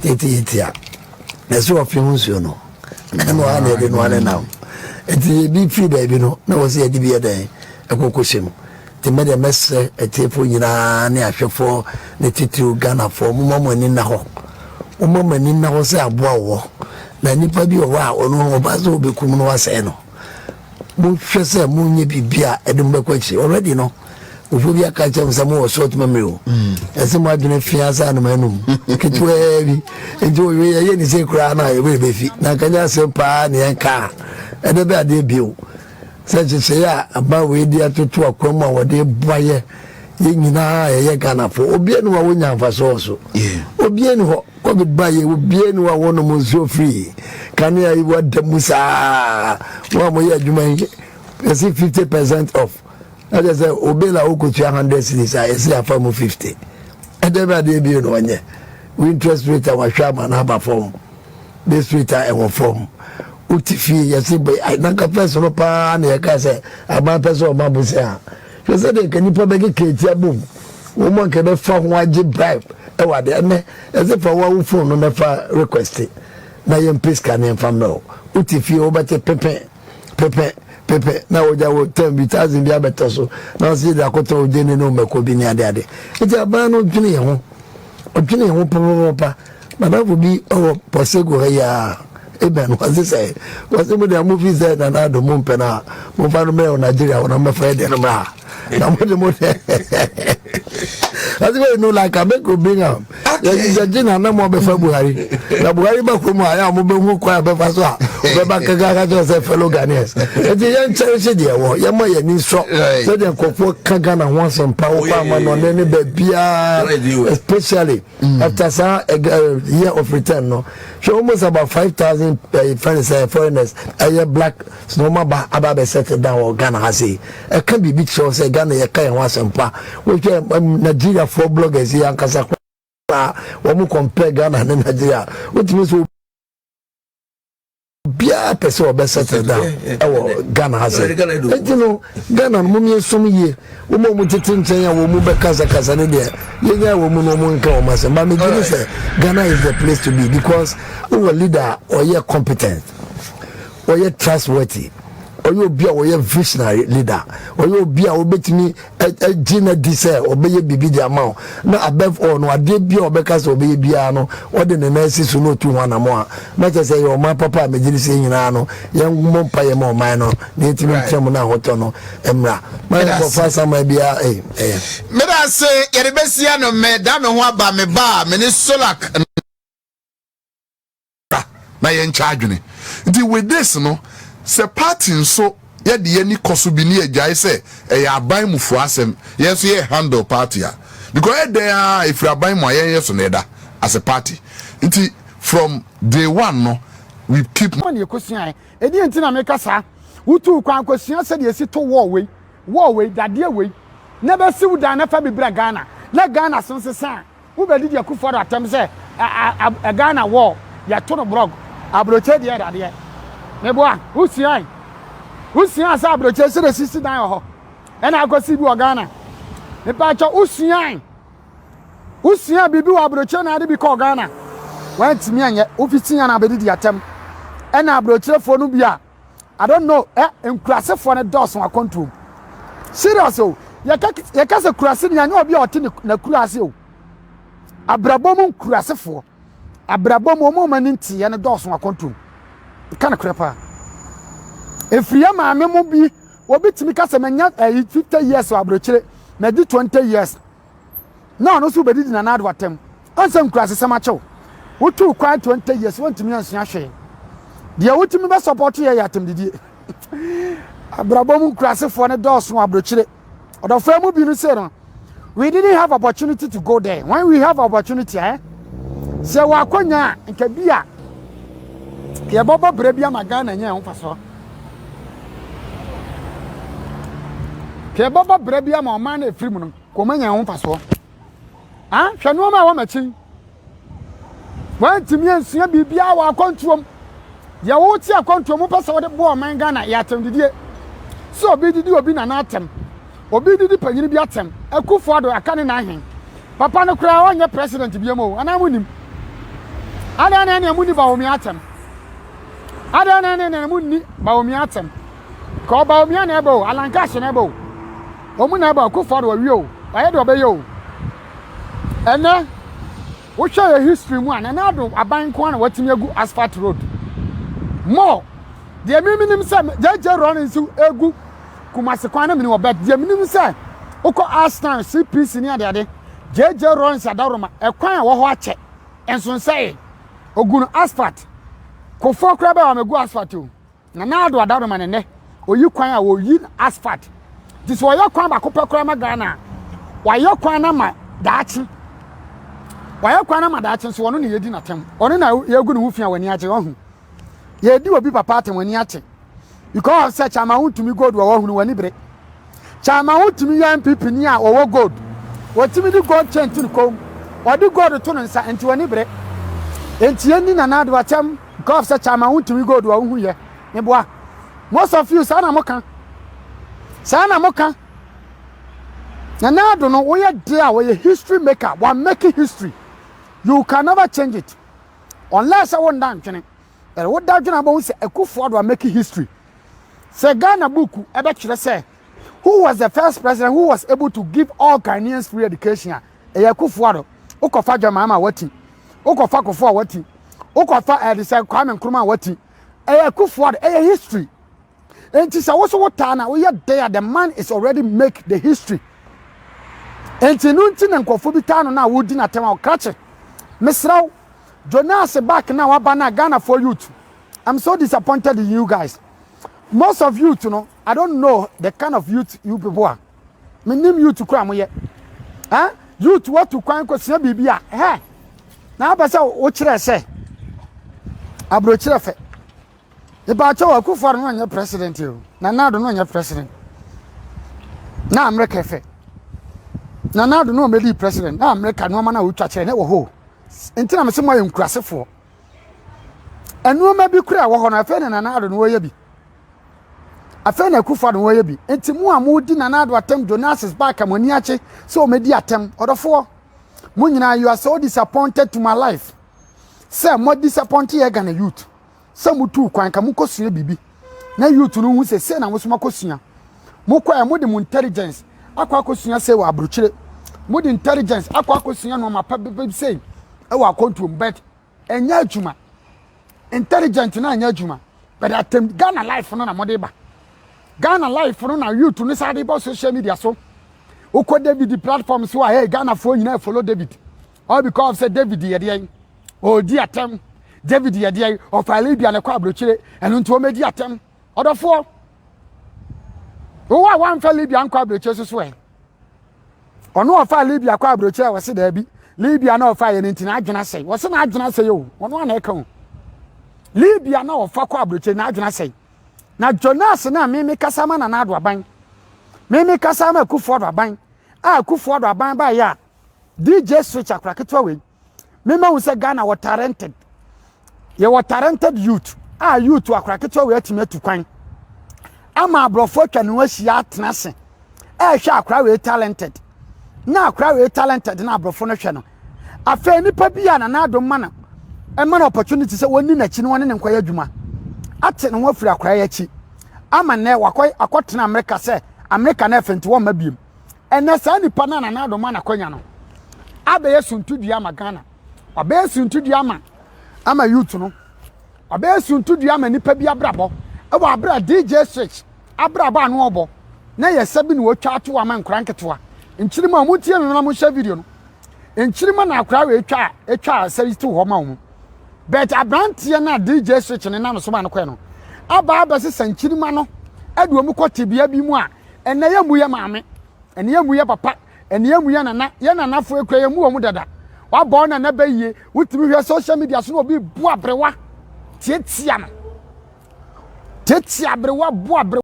Tete a ɛsɛ ɔfe ho nsuo no ɛna ɔha na yɛde noa ne nam. Nti ebi firi baabi no na wɔ sɛ yɛde bi yɛ dɛn ɛkɔkɔ hyɛ mu. Nti mɛdeɛ mɛsrɛ atiefoɔ nyinaa ne ahwɛfoɔ ne titiriw Ghanafoɔ, momma mo ani nna hɔ. Momma mo ani nna hɔ sɛ aboa wɔ na nipa bi wɔ hɔ a ɔno ɔba sɛ ɔbɛkum no wasɛe no. Monhwɛ sɛ monyɛ biribi a ɛde mo bɛkɔ akyiri. Already no, nkurɔfoɔ bi aka kyerɛ mo sɛ mowɔ short memory o. Ɛsɛ mo adwene fia sɛ anoma anum ketewaa bi. Nti wɔwie yɛyɛ ne sei koraa na yɛwerɛ bɛfi. Na nka nyɛ asɛm paa ne yɛnka a, ɛdɛ bɛ adeɛ bio. Sɛ nhyehyɛeɛ a aban wei de atoto akwan mu a wɔde boa yɛ yɛn nyinaa a yɛyɛ Ghanafoɔ, obiara ni hɔ a wɔnya mfasoɔ wɔ so. Obiara ni hɔ. Covid ba yɛ obiara ni hɔ a wɔnom nsuo free. Kanea yi wɔda mu saa. Wɔn a wɔyɛ adwuma yi yɛsi 50% off. Ɛkyɛ sɛ obi na wokotua 100 cedis a yɛsi afa mu 50. Ɛdɛ bɛ adeɛ bio na wɔnyɛ. Wo interest rate a wɔahwɛ ama no aba fam. Base rate a ɛwɔ fam. Wote fie yɛsi bɛ nanka first no paa na yɛka sɛ aban pɛ sɛ ɔma bosea. Hwɛ sɛdeɛ nka nnipa bɛkeka ati abom. Wɔn mu anka bɛfa ho agye bribe ɛwɔ ade. Ɛnɛ ɛsɛ fa wo awo phone no na fa request na yɛmpɛ sika na yɛmfa mmerɛ wo. Wote fie wobɛte pepe pepe pepe na wogya wo tɛm bi thousand bi abɛtɔ so na wɔsɛ yɛde akɔtɔ wo gyene ne wo mako bi ne ade ade. Nti aban no dwene yɛn ho. Ɔdwene yɛn ho papapapa. Madamfo bi wɔ Pɔsego ha yi a Amen. Wɔse sɛ wɔse mo deɛ mo fi sɛ Nana Addo mo mpɛ no a momfa no mmerɛ wɔ Nigeria hɔ na mobɛfa yɛ deɛ no mmra ha na mo de mo deɛ wɔse wey no like am make we bring am yɛgye na na mo abɛfa Buhari na Buhari ba kurom a yɛ a mobɛhu kwan a bɛfa so a bɛba kaka ka kyerɛ sɛ fellow Ghanaians nti yɛnkyɛrehye deɛ wɔ yɛma yɛn ani sɔ sɛdeɛ nkurɔfoɔ ka Ghana ho asɛmpa wokɔ amanɔne ne baabiaa especially after saa year of return no hwɛ almost about 5,000 friends foreigners ɛyɛ black na wɔn aba abɛ settle down wɔ Ghana ha sei. Ɛka biribi kyerɛ wo sɛ Ghana yɛka yɛn ho asɛmpa. Wohwɛ Nigeriafoɔ bloggers yi ankasa koraa wɔn compare Ghana ne Nigeria, wotumi sɛ obiara pɛ sɛ ɔbɛ settle down ɛwɔ Ghana ha sei. Enti no Ghana no mom yɛnsom yie. Wɔn a wɔn tete nkyɛn a wɔn bɛkasakasa no deɛ yɛnyae wɔn na wɔn nka wɔn asɛm. But megye di sɛ Ghana is the place to be because wowɔ leader a ɔyɛ competent, ɔyɛ trustworthy, ɔyɛ obi a ɔyɛ visionary leader, ɔyɛ obi a wobɛtumi agye no adi sɛ ɔbɛyɛ biribi de ama wo, na above all no adeɛ bi a ɔbɛka sɛ ɔbɛyɛ biara no ɔde ne nan asi so na ɔtu ho anamɔ a, na kyerɛ sɛ ɛyɛ ɔman papa a megye di sɛ yɛn nyinaa no yɛmmɔ mpaeɛ ma ɔman no na yɛntumi ntra mu na ahotɔ no mmra. Ma yɛnkɔfa asaman biara ei, ɛyɛ. Meda ase, yɛde bɛsi ano, meda me ho aba, me ba a, me ne Solak. Na yɛnkyɛ adwene. Nti with this no, sɛ party nso yɛde yɛni kɔ so bi ne yɛgyae sɛ ɛyɛ aban mu foɔ asɛm, yɛn nso yɛ handle party a, because ɛyɛ dɛn ara ɛfiri aban mu a yɛn yɛ so na ɛda as a party. Nti from day one no, we keep. Hɔ na yɛkɔsuaeɛ. Ɛdeɛn nti na meka saa? Wotuu kwan kɔsua sɛdeɛ yɛsi to wall wei, wall wei, dadeɛ wei, na bɛsi wo dan na fa bi bra Ghana, na Ghana so nsesa a, Wobɛdidi Akufo Addo atɛm sɛ ɛ Ghana wall yɛto no brɔg, aburokyire deɛ dadeɛ. Meboa, wosuae? Wosuaa sɛ aburokyire sɛdeɛ sisi dan wɔ hɔ ɛna akɔsi bi wɔ Ghana? Mepaakyɛ wosuae? Wosuaa biribi wɔ aburokyire na ade bi kɔɔ Ghana? Woantumi anyɛ, wofiti na abɛdidi atɛm. Ɛna aburokyirefoɔ no bi a I don't know eh nkurasefoɔ no dɔɔso akɔntuom serious o yɛka yɛka sɛ kurase ni anyɛ obi a ɔte ne n'akura ase o abrabɔ mu nkurasefoɔ abrabɔ mu wɔn a wɔn ani nteɛ no dɔɔso akɔntuom ka no korɛ paa efiri yɛ maame mu bi obi tumi ka sɛ manya ɛyi 50 years wɔ aburokyire madi 20 years na ɔno nso bɛdidi Nana Addo atɛm. Ɔnsɛ nkurasesɛm akyɛw. Wotuu kwan 20 years wontumi ansua hwee. Deɛ wotumi bɛ support yɛ yɛ atɛmdidie. Abrabɔ mu nkurasefoɔ no dɔɔso wɔ aburokyire. Ɔdɔfoɔ mu bi no say no, we didn't have opportunity to go there. When we have opportunity, eh? Sɛ wɔ akonya a, nka bi a yɛbɛbɔ berɛ bi ama Ghana nya ɛho mfasoɔ. Yɛbɛbɔ berɛ bi ama ɔman no ɛfiri mu no. Kɔma nya ho mfasoɔ. Ah, hwɛ nneɛma a ɛwɔ m'akyi. Wantumi ansua biribiara wɔ akwantuom. Deɛ wote akwantuom wopɛ sɛ wode boa ɔman Ghana yɛ atɛmdidie. Sɛ obi didi obi nana atɛm, obi didi panyini bi atɛm, Akufo Addo aka ne nan he. Papa no koraa ɔnyɛ president biom o, anaa monim? Adɛn na ɛneɛ monni Bawumia atɛm? Adɛn na ɛneɛ monni Bawumia atɛm? Ka Bawumia na ɛbɛ o, Alan Cash na ɛbɛ o. Wɔn na ɛbɛ o, Kufuor wawie o, wayɛ deɛ ɔbɛyɛ o. Ɛnɛ, wohwɛ yɛ history mu a, Nana Addo aban nko ara na watumi agu asphalt road. More, deɛ me menim sɛ JJ Rawlings egu Kumasi kwan na menim wɔ, but deɛ menim sɛ wokɔ Ashtown, CPC ne adeade, JJ Rawlings Adaworoma, ɛkwan a ɛwɔ hɔ akyɛ, nsonsɛe, ogu no asphalt. Kofoɔ koraa bɛyɛ wɔn egu asphalt o. Nana Addo Adaworoma ne nnɛ, oyi kwan a wɔyi no asphalt. Nti sɛ ɔyɛ kwan baako pɛ koraa ma Ghana a, wayɛ kwan no ama daakye. Wayɛ kwan no ama daakye nso ɔno na yɛdi n'atɛm. Ɔno na yɛgu ne ho fi a w'ani agye wahu. Yɛdi obi papa atɛm w'ani agye. Because sɛ Kyama wontumi gold wɔ wahunu w'ani bere. Kyama wotumi yɛ NPP ni a ɔwɔ gold. Wɔtumi de gold chain to ne kɔn mu. Ɔde gold to ne nsa nti w'ani bere. Nti yɛnni Nana Addo atɛm because sɛ Kyama wontumi gold wɔ wohu yɛ. Meboa. Most of you saa na moka. Saa na moka. Nana Addo no woyɛ de a wɔyɛ history maker. Wa make history. You can never change it. Unless sɛ wonda ntwene. But woda dwene abɔhu sɛ Akufo Addo a make history. Sɛ Ghana buku ɛbɛkyerɛ sɛ who was the first president who was able to give all Ghanaians free education a, ɛyɛ Akufo Addo. Wokɔfa John Mahama a wati. Wokɔfa Kufuor a wati. Wokɔfa ɛde sɛ Kwame Nkrumah a wati. Ɛyɛ Akufo Addo. Ɛyɛ history. Enti sɛ wo so wotaa na woyɛ dɛn a the man is already make the history. Enti no nti na nkurɔfoɔ bi taa no na wodi n'atɛm a ɔkrakye. Mesrɛ wo, Jonas back na waba na Ghanafoɔ youth. I'm so disappointed in you guys. Most of youth no, I don't know the kind of youth you people are. Menim youth kura mo yɛ. Eh? Youth watu kwan kɔsua biribi a, hɛ. Na apɛ sɛ wokyerɛ sɛ aburokyerɛ fɛ. Mepaakyɛw Akufo Addo no nyɛ president o. Nana Addo no nyɛ president. Na America fɛ. Nana Addo no ɔmɛdi president. Na America nneɛma na wotwa kyerɛ na ɛwɔ hɔ. Nti na mese mo ayɛ nkurasefoɔ. Nneɛma bi kura wɔ hɔ no afei na Nana Addo no wɔyɛ bi. Afei na Akufo Addo wɔyɛ bi. Nti mo a modi Nana Addo atɛm Jonas back mo ani akye sɛ ɔmɛdi atɛm. Ɔdɔfoɔ mo nyinaa you are so disappointed to my life. Sɛ mo disappoint yɛ Ghana youth. Sɛ motuu kwan ka mokɔsua biribi na youth no hu sɛ sei na mo so moakɔsua. Mokɔɛ mode mo intelligence akɔ akɔsua sei wɔ aburokyire. Mode intelligence akɔ akɔsua nneɛma pa bi sei wɔ akɔntuo mu but ɛnyɛ adwuma. Intelligent na ɛnyɛ adwuma but atem Ghana life no na mode ba. Ghana life no na youth no saa de ba social media so. Wokɔ David platform so a hey Ghanafoɔ nyinaa follow David. All because sɛ David yɛ deɛn? Ɔredi atɛm. David yɛ deɛn? Ɔfaa Libya na ɛkɔ aburokyire. Ɛno nti wɔmɛdi atɛm. Ɔdɔfoɔ, wowɔ a woamfa Libya nkɔ aburokyire so so ɛ? Ɔno ɔfaa Libya kɔ aburokyire a wɔse daabi. Libya na ɔfaa yɛ no nti n'adwene asɛe. Wɔse n'adwene asɛe o. Ɔno a na ɛka o. Libya na ɔfa kɔ aburokyire n'adwene asɛe. Na Jonas na meme kasa ma Nana Addo aban. Meme kasa ma Akufo Addo aban. A Akufo Addo aban baeɛ a DJ switch akora ketewa wei. Mema hu sɛ Ghana wɔ talented. Yɛwɔ talented youth a youth akora ketewa wei atumi atu kwan ama aborɔfo atwa ne ho ahyia atena ase ɛrehwɛ akora wei talented na akora wei talented na aborɔfo no hwɛ no afei nipa bi a Nana Addo ma no ɛma no opportunity sɛ wɔnni n'akyi na wɔne ne nkɔyɛ adwuma ate ne ho afiri akora yi akyi ama nnɛ wakɔ akɔtena Amerika sɛ Amerika na ɛfɛ nti wɔmma biem Ɛnɛ saa nipa no a Nana Addo ma n'akwanya no abɛyɛ suntudua ama Ghana. Wabɛyɛ suntudua ama ama youth no. Wabɛyɛ suntudua ama nipa bi abrabɔ. Ɛwɔ abere a DJ Switch abrabɔ ano ɔbɔ na yɛ sɛ bi na wɔatwa ato ama nkora nketewa. Nkyirima wɔn tie me na mo hyɛ video no. Nkyirima na akora wɔ atwa atwa sɛ yi to hɔ ma wɔn. But aberanteɛ no a DJ Switch ne nam so ma no kɔɛ no aba abɛsesa nkyirima no ɛde wɔn kɔ tebea bi mu a Ɛnɛ yɛ mu yɛ maame, ɛnɛ yɛ mu yɛ papa, ɛnɛ yɛ mu yɛ nana, yɛ nanafo ekura yɛ mu wɔn dada. Wabɔ nana bɛ yie, wotumi hwɛ social media so na obi bu aberewa, tietia no. Tietia aberewa, bu aberewa.